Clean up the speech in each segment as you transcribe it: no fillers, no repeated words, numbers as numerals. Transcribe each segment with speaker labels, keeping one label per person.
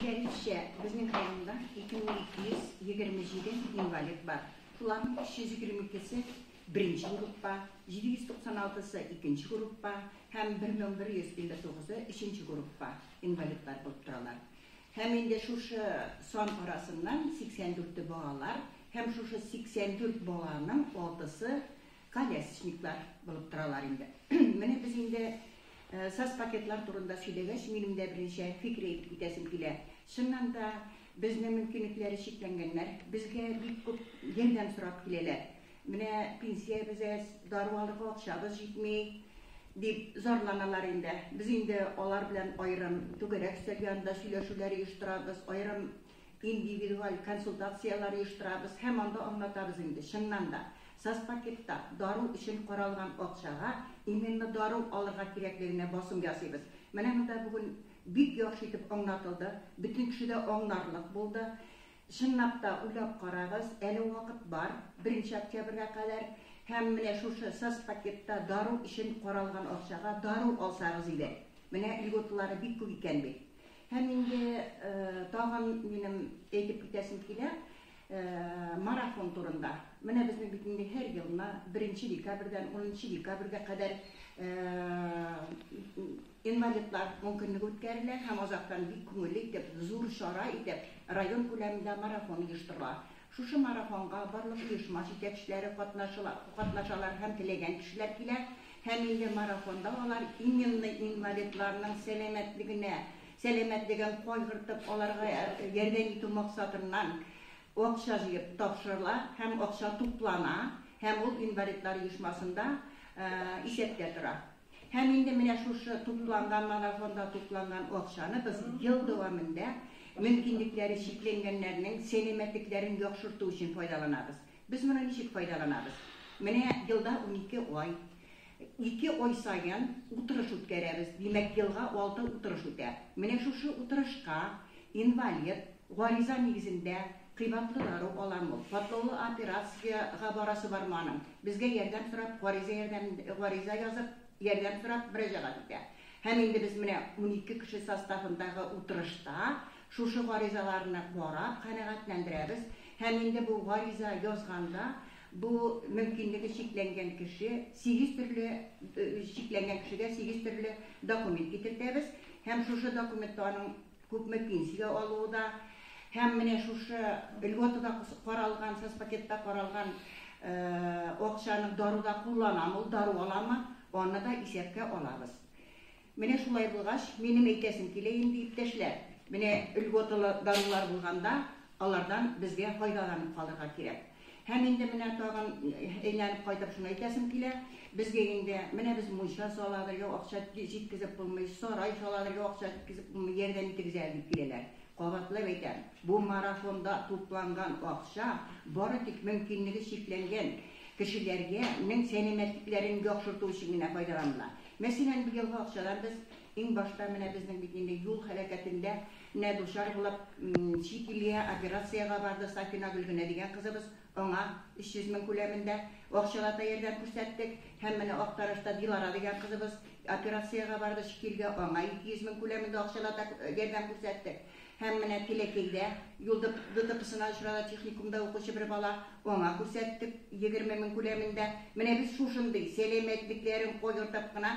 Speaker 1: Белгәнебезчә, безнең районда 2227 инвалид бар. Шуларның 322-се беренче группа, 796-сы икенче группа һәм 1159-ы өченче группа инвалидлар булып торалар. Һәм инде шушы сан арасыннан 84-е балалар һәм шушы 84 баланың алтысы колясочниклар булып торалар инде. Менә без инде соцпакетлар турында сөйләгәч, минем дә берничә фикер әйтеп китәсем килә. Чыннан да, безнең мөмкинлекләре чикләнгәннәр безгә бик күп ярдәм сорап киләләр. Менә пенсиябез әз, дару алырга акчабыз җитми, дип зарланалар инде. Без инде алар белән аерым түгәрәк өстәл янында сөйләшүләр оештырабыз, аерым индивидуаль консультацияләр оештырабыз һәм анда аңлатабыз инде, чыннан да, соцпакетта дару өчен каралган акчага именно дару алырга кирәклегенә басым ясыйбыз. Менә монда бүген бик яхшы итеп аңлатылды, бөтен кеше дә аңларлык булды. Чынлап та уйлап карагыз, әле вакыт бар, беренче октябрьгә кадәр, һәм менә шушы соцпакетта дару өчен каралган акчага дару алсагыз иде. Менә льготалары бик күп икән бит. Һәм инде тагын минем әйтеп китәсем килә, марафон турында. Менә безнең бит инде һәр елны беренче декабрьдән унынчы декабрьгә кадәр инвалидлар ункөнлеге үткәрелә һәм азактан бик күңелле итеп, зур чара итеп район күләмендә марафон оештырыла. Шушы марафонга барлык оешма җитәкчеләре катнашалар һәм теләгән кешеләр килә. Һәм инде марафонда алар именно инвалидларның сәламәтлегенә, сәламәтлеген кайгыртып, аларга ярдәм итү максатыннан акча җыеп тапшырыла һәм акча туплана һәм ул инвалидлар оешмасында исәптә тора. Һәм инде менә шушы тупланган марафонда тупланган акчаны без ел дәвамында мөмкинлекләре чикләнгәннәрнең сәламәтлекләрен яхшырту өчен файдаланабыз. Без моны ничек файдаланабыз? Менә елда 12 ай, ике ай саен утырыш үткәрәбез. Димәк, елга 6 утырыш үтә. Менә шушы утырышка инвалид гариза нигезендә кыйбатлы дару аламы ул, катлаулы операциягә барасы бармы аның, безгә ярдәм сорап, гариза ярдәм, гариза язып, ярдәм сорап мөрәҗәгать итә. Һәм инде без менә 12 кеше составындагы утырышта шушы гаризаларны карап, канәгатьләндерәбез. Һәм инде бу гариза язганда бу мөмкинлеге чикләнгән кеше сигез төрле чикләнгән кешегә сигез төрле документ китертәбез. Һәм шушы документта аның күпме пенсия алуы да, һәм менә шушы льготада каралган, соцпакетта каралган акчаны даруда кулланамы ул, дару аламы, аны да исәпкә алабыз. Менә шулай булгач, минем әйтәсем килә инде, иптәшләр, менә льготалы дарулар булганда, алардан безгә файдаланып калырга кирәк. Һәм инде менә тагын әйләнеп кайтып шуны әйтәсем килә, безгә инде, менә без мунча саладыр, я акча җиткезеп булмый, сарай саладыр, я акча җиткезеп булмый, ярдәм итегез әле дип киләләр. Кабатлап әйтәм, бу марафонда тупланган акча бары тик мөмкинлеге чикләнгән кешеләргә нең сәламәтлекләрен яхшырту өчен генә файдаланыла. Мәсәлән, быелгы акчадан без иң башта менә безнең бит инде юл һәлакәтендә нә дучар булып, чит илгә операциягә барды Сафина Гөлгенә дигән кызыбыз, аңа 300 мең күләмендә акчалата ярдәм күрсәттек. Һәм менә Актарышта Дилара дигән кызыбыз операциягә барды чит илгә, аңа 200 мең күләмендә акчалата ярдәм күрсәттек. Һәм менә Теләкәйдә юл ДТПсына очрады техникумда укучы бер бала, аңа күрсәттек 20 мең күләмендә. Менә без шушындый сәламәтлекләрен кайгыртып кына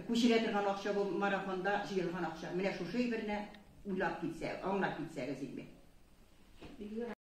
Speaker 1: күчерә торган акча бу марафонда җыелган акча. Менә шушы әйберне уйлап китсә, аңлап китсәгез инде.